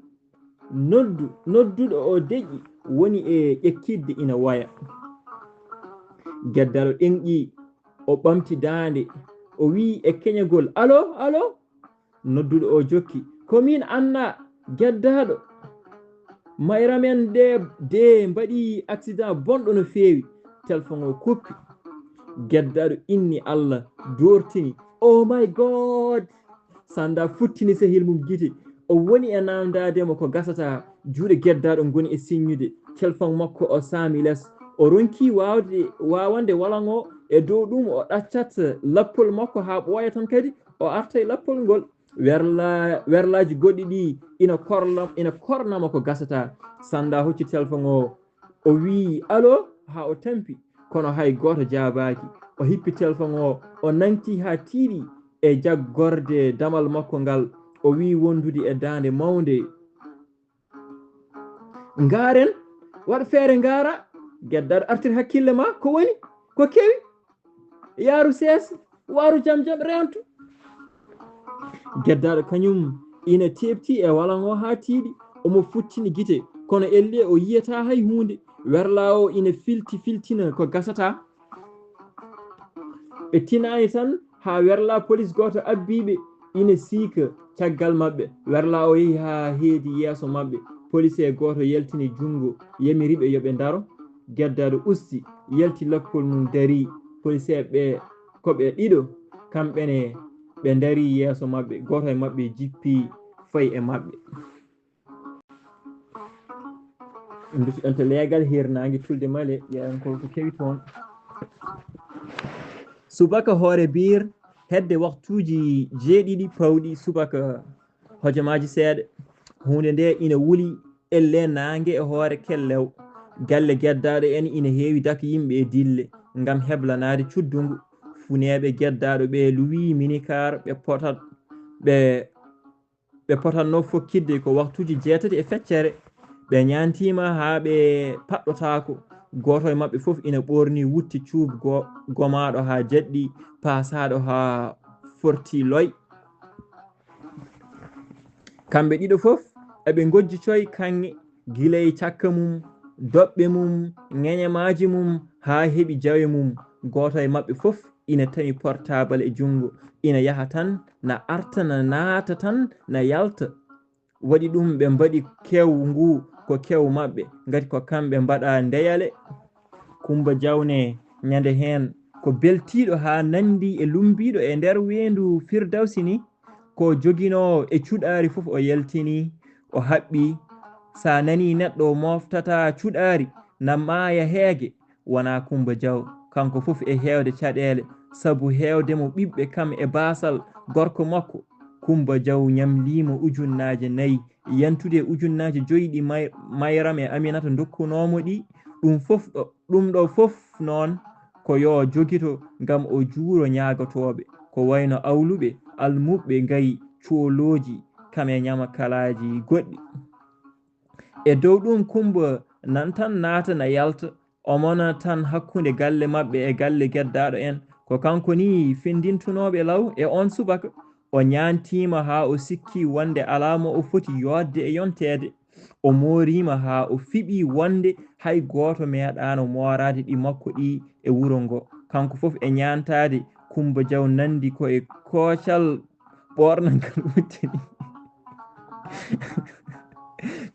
Noddu, nodduɗo o deƴƴi, woni e ƴekkitde ina woya. Geddaɗo ɗenƴi, o ɓamti daande, o wi'i e keñagol, "Allo, allo?" Nodduɗo o jokki, "Ko min Anna, geddaɗo. Mayra men de, de mbaɗi accident bonɗo no feewi." Telefon o kuppi. Geddaɗo inni Allah, doortini, "Oh my God!" Sanda futtini sehil mum gite. O woni e naamndaade mo ko gasata. Juuɗe geddaɗo ngoni e siññude. Telefon makko o saami les. O ronki waawde, waawande walan o. E dow ɗum o ɗaccat lappol makko haa ɓooya tan kadi. O arta e lappol ngol. Werla-, werlaaji goɗɗi ɗi ina korla-, ina korna mo ko gasata. Sanda hocci telefon o. O wi'i, "Allo?" Haa o tampi, kono hay gooto jaabaaki. O hippi telefon o, o nangti haa tiiɗi e jaggorde damal makko ngal. O wi'i wondude e daande mawnde, "Ngaaren, waɗ feere ngaara." Geddaɗo artir hakkille ma, ko woni? Ko kewi? Yaaru seesi, waaru jam jam, reentu. Geddaɗo kañum ina teɓti e walan o haa tiiɗi, omo futtini gite, kono ellee o yiyata hay huunde. Werla o ina filti filtina ko gasata. Ɓe tinaani tan haa werla polis gooto abbiiɓe ina siika caggal maɓɓe. Werla o yehi haa heedi yeeso maɓɓe. Polisee gooto yaltini junngo, yamiri ɓe yo ɓe ndaro. Geddaɗo usti, yalti lappol mum, darii. Polisee ɓe ko ɓe ɗiɗo, kamɓe ne ɓe ndarii yeeso maɓɓe. Gooto e maɓɓe jippii fayi e maɓɓe. Nduttuɗen to leegal hiirnaange Tulde Male, ƴeewen ko, ko kewi toon. Subaka hoore biir, hedde waktuuji jeeɗiɗi pawɗi subaka, hojomaaji seeɗa, huunde nde ina wuli elle naange e hoore kellew. Galle geddaɗo en ina heewi dak yimɓe e dille ngam heblanaade cuddungu. Funeeɓe geddaɗo ɓe luwii minikaar, ɓe potat, ɓe ɓe potatno fokkitde ko waktuuji jeetati e feccere. Ɓe ñaantiima haa ɓe paɗɗotaako. Gooto e maɓɓe fof ina ɓoorni wutte cuub go-, gomaaɗo haa jaɗɗi, paasaaɗo haa forti loy. Kamɓe ɗiɗo fof eɓe ngojji coy kaŋŋe, gila e cakka mum, doɓɓe mum, ŋeñamaaji mum, haa heɓi jawe mum. Gooto e maɓɓe fof ina tawi portable e junngo, ina yaha tan, na arta, na naata tan, na yalta. Waɗi ɗum ɓe mbaɗi kew ngu ko kew maɓɓe, ngati ko kamɓe mbaɗa ndeyale. Kummba Jawne ñande heen ko beltiiɗo haa nanndi e lummbiiɗo e nder weendu Firdawsi ni, ko joginoo e cuɗaari fof o yaltini, o haɓɓi. So a nanii neɗɗo mooftataa cuɗaari, na maaya heege, wonaa Kummba Jaw. Kanko fof e heewde caɗeele, sabu heewde mo ɓiɓɓe kam e baasal gorko makko, Kummba Jaw ñamliimo ujunnaaje nayi, yantude e ujunnaaje joyi ɗi may-, Mayram e Aminata ndokkunoo mo ɗi. Ɗum fof ɗo, ɗum ɗo fof noon ko yo jogito ngam o juuro ñaagotooɓe, ko wayno awluɓe, almuɓɓe, ngayi, coolooji, kam e ñamakalaaji goɗɗi. E dow ɗum, Kummba nan tan naata na yalta, o mona tan hakkunde galle maɓɓe e galle geddaaɗo en. Ko kanko ni fenndintunooɓe law e oon subaka. O ñaantiima haa o sikki wonde alaa mo o foti yooɗde e yonteede. O mooriima haa o fiɓi wonde hay gooto meeɗaano mooraade ɗi makko ɗi e wuro ngo. Kanko fof e ñaantaade, Kummba Jaw nanndi ko e koocal ɓoornangal wutte ni.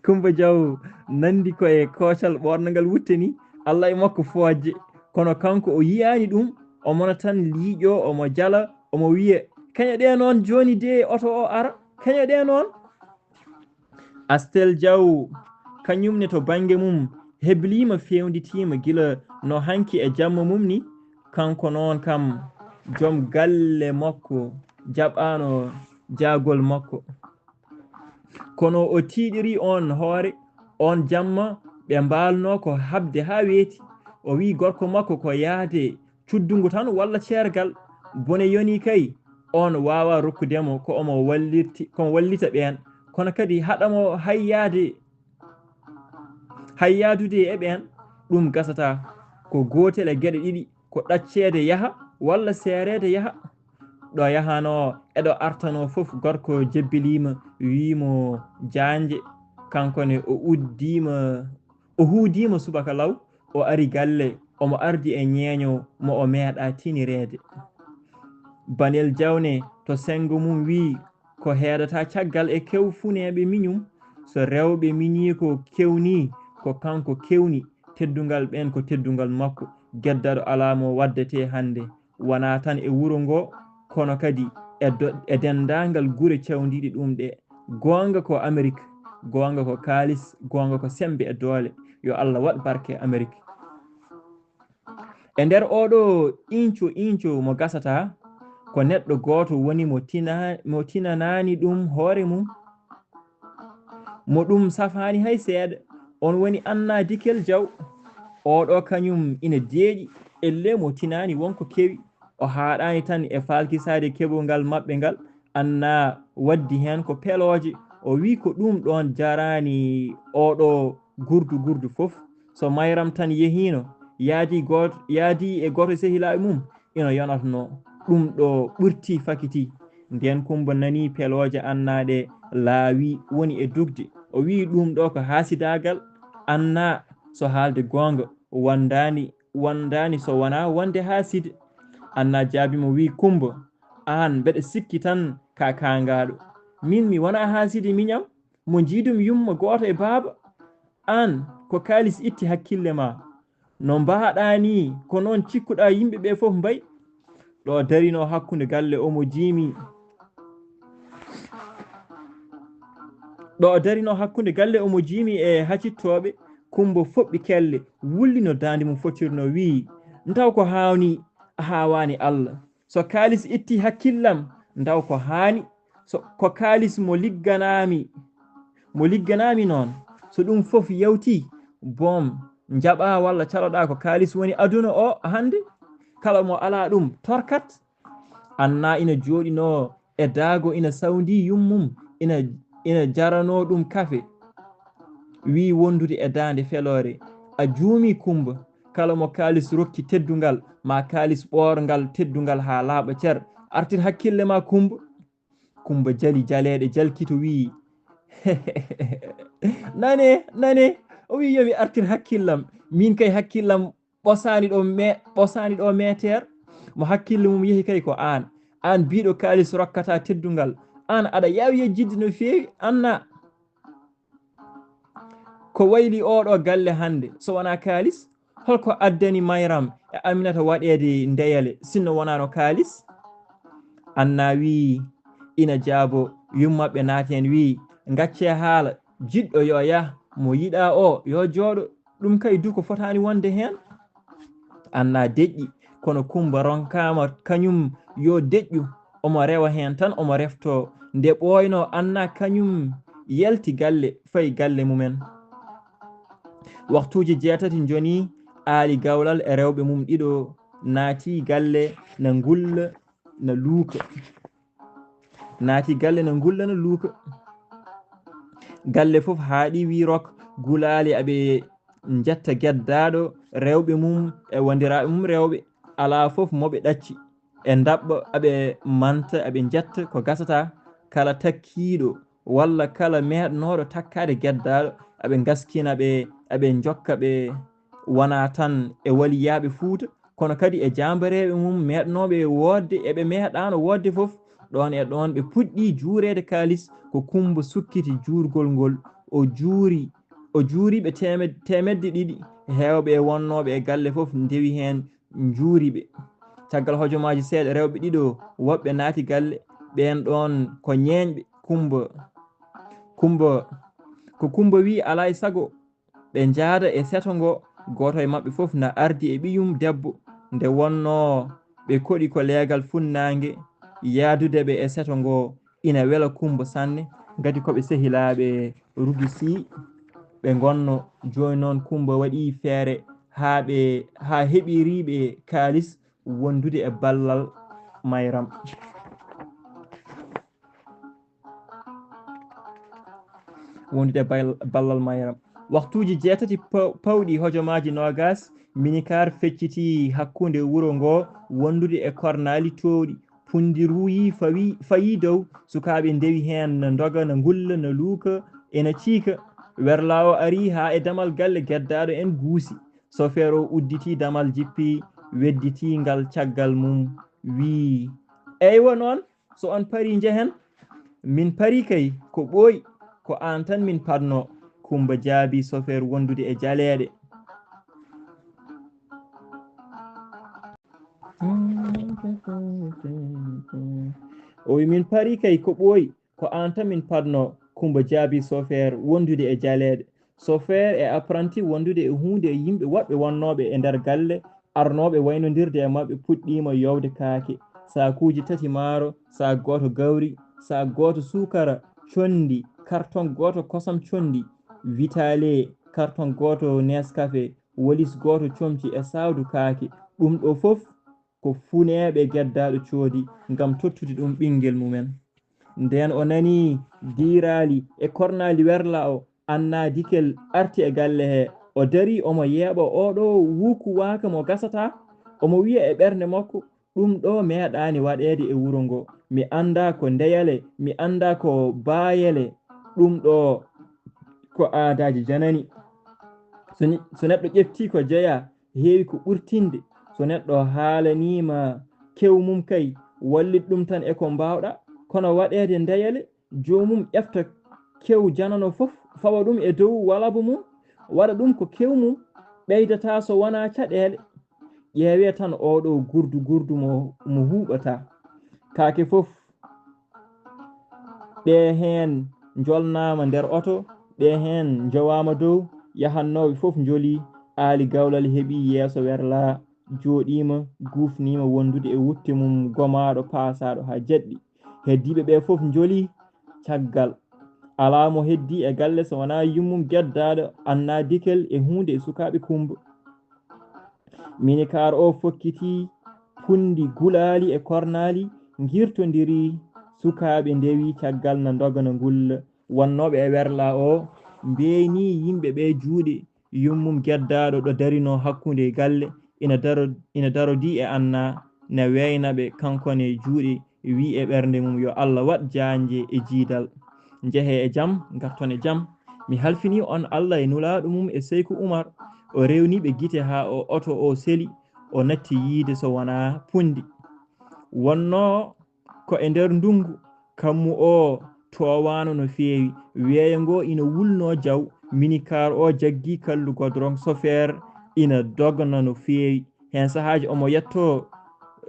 Kummba Jaw nanndi ko e koocal ɓoornangal wutte ni, Allah e makko fooje. Kono kanko o yiyaani ɗum, omo na tan liiƴo, omo jala, omo wiya, "Kaña ɗe noon jooni de oto o ara, kaña ɗe noon." Astel Jaw, kañum ne to bannge mum, hebliima, feewnditiima gila no hanki e jamma mum ni. Kanko noon kam, joom galle makko jaɓaano jaagol makko. Kono o tiiɗiri oon hoore, oon jamma ɓe mbaalnoo ko haɓde haa weeti. O wiyi gorko makko ko yahde cuddungu tan walla ceergal. Bone yoni kay, oon waawaa rokkude mo ko omo wallirti, ko omo wallita ɓeen. Kono kadi haɗa mo hay yahde, hay yahdude e ɓeen, ɗum gasataa. Ko gootel e geɗe ɗiɗi, ko ɗacceede yaha walla seereede yaha. Ɗo yahanoo e ɗo artanoo fof, gorko jebbiliima, wii mo jaanje. Kanko ne o uddiima, o huudiima subaka law, o ari galle, omo ardi e ñeeño mo o meeɗaa tinireede. Banel Jawne to senngo mum wii, ko heedata caggal e kew funeeɓe miñum. So rewɓe miñii ko kewni, ko kanko kewni. Teddungal ɓeen ko teddungal makko. Geddaɗo alaa mo waddetee hannde, wonaa tan e wuro ngo, kono kadi e do-, e denndaangal gure cawndiiɗe ɗum ɗe. Goonga ko Amerik, goonga ko kaalis, goonga ko semmbe e doole. Yo Allah waɗ barke Amerik. E nder oɗo inco inco mo gasata, ko neɗɗo gooto woni mo tina-, mo tinanaani ɗum hoore mum, mo ɗum safaani hay seeɗa. On woni Anna Dikel Jaw. Oɗo kañum ina deeƴi, ellee mo tinaani won ko kewi. O haaɗaani tan e faalkisaade keɓungal maɓɓe ngal. Anna waddi heen ko pelooje. O wii ko ɗum ɗoon jaraani oɗo gurdu gurdu fof. So Mayram tan yehiino, yaadi goot-, yaadi e gooto e sehilaaɓe mum, ina yonatnoo. Ɗum ɗo ɓurti fakiti. Ndeen Kummba nanii pelooje Anna ɗe laawi woni e dugde. O wii, "Ɗum ɗo ko haasidaagal. Anna, so haalde goonga, wondaani, wondaani so wonaa wonde haaside." Anna jaabii mo, wii, "Kummba, aan mbeɗa sikki tan ka kaangaaɗo. Min mi wonaa haaside miñam, mo njiidum yumma gooto e baaba. Aan ko kaalis itti hakkille ma. No mbaaɗaa nii, ko noon cikkuɗaa yimɓe ɓe fof mbayi." Ɗo darinoo hakkunde galle omo jiimi. Ɗo darinoo hakkunde galle omo jiimi e hacittooɓe, Kummba foɓɓi kelle, wulli no daande mum fotirnoo, wii, "Ntaw ko haawni, a haawaani Allah. So kaalis itti hakkillam, ntaw ko haani, so ko kaalis mo ligganaami, mo ligganaami noon, so ɗum fof yawti, boom, njaɓaa walla caloɗaa ko kaalis woni aduna o hannde. Kala mo alaa ɗum, torkat." Anna ina jooɗinoo e daago, ina sawndii yummum, ina, ina jaranoo ɗum kafe. Wii wondude e daande feloore, "A juumii, Kummba. Kala mo kaalis rokki teddungal, ma kaalis ɓoorngal teddungal haa laaɓa cer. Artir hakkille ma, Kummba." Kummba jali jaleeɗe jalkito, wii, "Nane, nane." O wii, "Yo mi artir hakkillam. Miin kay hakkillam ɓosaani ɗo me-, ɓosaani ɗo meeteer. Mo hakkille mum yehi kay ko aan. Aan biiɗo kaalis rokkata teddungal. Aan aɗa yaawi yejjidde no feewi, Anna." Ko wayli oɗo galle hannde, so wonaa kaalis? Holko addani Mayram e Aminata waɗeede ndeyale, sinno wonaano kaalis? Anna wii, ina jaabo, yummaɓɓe naati heen wiyi, "Ngaccee haala, jiɗɗo yo yah, mo yiɗaa o yo jooɗo, ɗum kay duko fotaani wonde heen." Anna deƴƴi, kono Kummba ronkaama kañum yo deƴƴu, omo rewa heen tan, omo reftoo. Nde ɓooynoo, Anna kañum yalti galle, fayi galle mumen. Waktuuji jeetati njonii, Aali Gawlal e rewɓe mum ɗiɗo naati galle, na ngulla, na luuka. Naati galle, na ngulla, na luuka. Galle fof haaɗi, wi rok, gulaali aɓe njetta geddaaɗo rewɓe mum e wondiraaɓe mum rewɓe. Alaa fof mo ɓe ɗacci. E ndaɓɓa aɓe manta, aɓe njetta ko gasata. Kala takkiiɗo walla kala meeɗnooɗo takkaade geddaaɗo, aɓe ngaskina ɓe, aɓe njokka ɓe, wonaa tan e waliyaaɓe Fuuta, kono kadi e jaambareeɓe mum meeɗnooɓe woodde, e ɓe meeɗaano woodde fof. Ɗoon e ɗoon ɓe puɗɗii juureede kaalis, ko Kummba sukkiti juurgol ngol. O juuri, o juuri ɓe teemed-, teemedde ɗiɗi. Heewɓe e wonnooɓe e galle fof ndewi heen, njuuri ɓe. Caggal hojomaaji seeɗa, rewɓe ɗiɗo woɓɓe naati galle, ɓeen ɗoon ko ñeeñɓe. Kummba, Kummba, ko Kummba wiyi, alaa e sago ɓe njaada e seto ngo. Gooto e maɓɓe fof na ardi e ɓiyum debbo. Nde wonnoo ɓe koɗi ko leegal funnaange yahdude ɓe e seto ngo, ina wela Kummba sanne. Ngati ko ɓe sehilaaɓe rugisi ɓe ngonno. Jooni noon Kummba waɗi feere haa ɓe, haa heɓiri ɓe kaalis wondude e ballal Mayram. Wondude e bal-, ballal Mayram. Waktuuji jeetati paw-, pawɗi hojomaaji noogaas, minikaar feccitii hakkunde wuro ngoo wondude e kornaali toowɗi. Pundi ruuyi fawi, fayii dow, sukaaɓe ndewi heen, na ndoga, na ngulla, na luuka, ena ciika. Werlaa o arii haa e damal galle geddaaɗo en guusi. Sofeer o udditi damal, jippi, wedditi ngal caggal mum, wii, "Eywa noon, so on parii njehen." "Min parii kay, ko ɓooyi, ko aan tan min paɗnoo." Kummba jaabii sofeer wondude e jaleeɗe. O wi, "Min parii kay, ko ɓooyi, ko aan tan min paɗnoo." Kummba jaabii sofeer wondude e jaleeɗe. Sofeer e apprenti wondude e huunde e yimɓe woɓɓe wonnooɓe e nder galle, arnooɓe waynondirde e maɓɓe puɗɗiima yowde kaake. Saakuuji tati maaro, saak gooto gawri, saak gooto suukara conndi, kartoŋ gooto kosam conndi, Vitale, kartoŋ gooto Nescafe, wolis gooto comci e saawdu kaake. Ɗum ɗo fof ko funeeɓe geddaaɗo coodi ngam tottude ɗum ɓinngel mumen. Ndeen o nanii diiraali e kornaali werlaa o, Anna Dikel arti e galle he. O darii omo yeeɓa oo ɗo wuuku waaka mo gasataa. Omo wiya e ɓernde makko, "Ɗum ɗo meeɗaani waɗeede e wuro ngo. Mi anndaa ko ndeyale, mi anndaa ko baayele. Ɗum ɗo ko aadaaji janani." So ni-, so neɗɗo ƴeftii ko jeyaa, heewi ko ɓurtinde. So neɗɗo haalaniima kew mum kay, wallit ɗum tan e ko mbaawɗaa. Kono waɗeede ndeyale, joomum ƴefta kew janano fof, fawa ɗum e dow walaba mum, waɗa ɗum ko kew mum, ɓeydataa so wonaa caɗeele. Ƴeewee tan oo ɗo gurdu gurdu mo, mo huuɓataa. Kaake fof ɗe heen njolnaama nder oto, ɗe heen njowaama dow, yahannooɓe fof njolii. Aali Gawlal heɓi yeeso werlaa, jooɗiima, guufniima wondude e wutte mum gomaaɗo paasaaɗo haa jaɗɗi. Heddiiɓe ɓe fof njolii caggal. Alaa mo heddii e galle so wonaa yummum geddaaɗo Anna Dikel e huunde e sukaaɓe Kummba. Minikaar o fokkitii, pundi gulaali e kornaali, ngirtondiri, sukaaɓe ndewi caggal na ndoga na ngulla. Wonnooɓe e werlaa o mbeenii yimɓe ɓe juuɗe, yummum geddaaɗo ɗo darinoo hakkunde galle, ina daro-, ina darodii e Anna, na weeyna ɓe kankone juuɗe, wii e ɓernde mum, "Yo Allah waɗ jaanje e jiidal. Njehee e jam, ngarton e jam. Mi halfinii on Allah e Nulaaɗo mum e Seyku Umar." O rewni ɓe gite haa o oto o seli, o natti yiide so wonaa pundi. Wonnoo ko e nder ndunngu, kammu o toowaano no feewi. Weeyo ngo ina wulnoo jaw, minikaar o jaggii kallu godoroŋ, sofeer ina dogna no feewi. Heen sahaaji omo yettoo,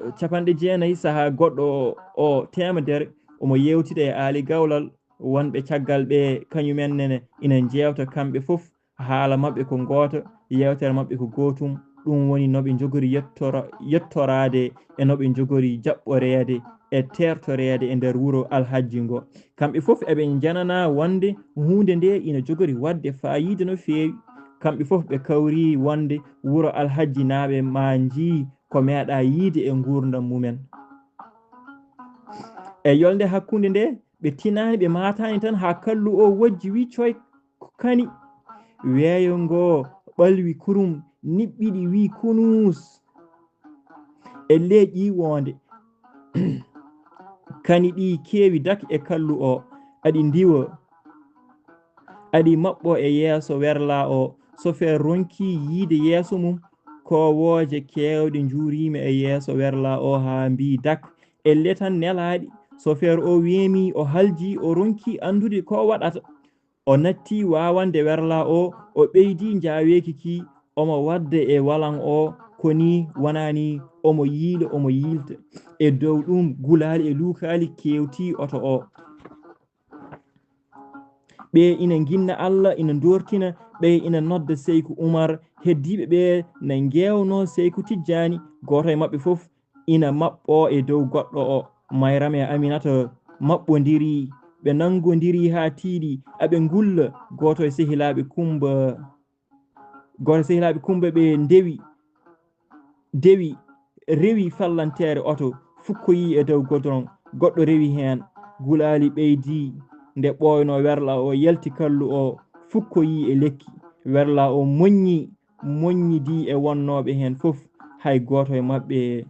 eh, capanɗe jeenayi, sahaa goɗɗo o, o teemedere. omo yewtida e aali gawlal wonɓe caggal ɓe, kañumen nene ina njeewta kamɓe fof. Haala maɓɓe ko ngooto, yeewtere maɓɓe ko gootum, ɗum woni no ɓe njogori yettoro-, yettoraade e no ɓe njogori jaɓɓoreede e teertoreede e nder wuro Alhajji ngo. Kamɓe fof eɓe njananaa wonde huunde nde ina jogori waɗde faayiida no feewi. Kamɓe fof ɓe kawri wonde wuro Alhajjinaaɓe maa njii ko meeɗaa yiyde e nguurndam mumen. E yolnde hakkunde nde, ɓe tinaani, ɓe maataani tan haa kallu o wojji, wi: "Coy, ko kani?" Weeyo ngo ɓalwi kurum, niɓɓiɗi, wi: "Kunuus!" E ley ƴiiwoonde, kani ɗi keewi dak e kallu o, aɗi ndiwa, aɗi maɓɓo e yeeso werlaa o. Sofeer ronki yiyde yeeso mum, koowooje keewɗe njuuriima e yeeso werlaa o haa mbii dak. E le tan nelaaɗi, sofeer o weemi, o halji, o ronki anndude ko waɗata. O natti waawande werlaa o, o ɓeydi njaaweeki ki, omo waɗda e walan o, ko nii wonaa nii, omo yiila, omo yiilta. E dow ɗum, gulaali e luukaali keewti oto o. Ɓe ina nginna Alla, ina ndoortina, ɓe ina nodda Seyku Umar. Heddiiɓe ɓe na ngeewnoo Seyku Tijjaani, gooto e maɓɓe fof ina maɓɓoo e dow goɗɗo o. Mayram e Aminata maɓɓondiri, ɓe nanngondiri haa tiiɗi, aɓe ngulla. Gooto e sehilaaɓe Kummba, gooto e sehilaaɓe Kummba ɓe ndewi, dewi, rewi fallanteere oto, fukkoyi e dow godoron, goɗɗo rewi heen. Gulaali ɓeydi, nde ɓooynoo werlaa o, yalti kallu o, fukkoyi e lekki. Werlaa o moññi, moññidi e wonnooɓe heen fof, hay gooto e maɓɓe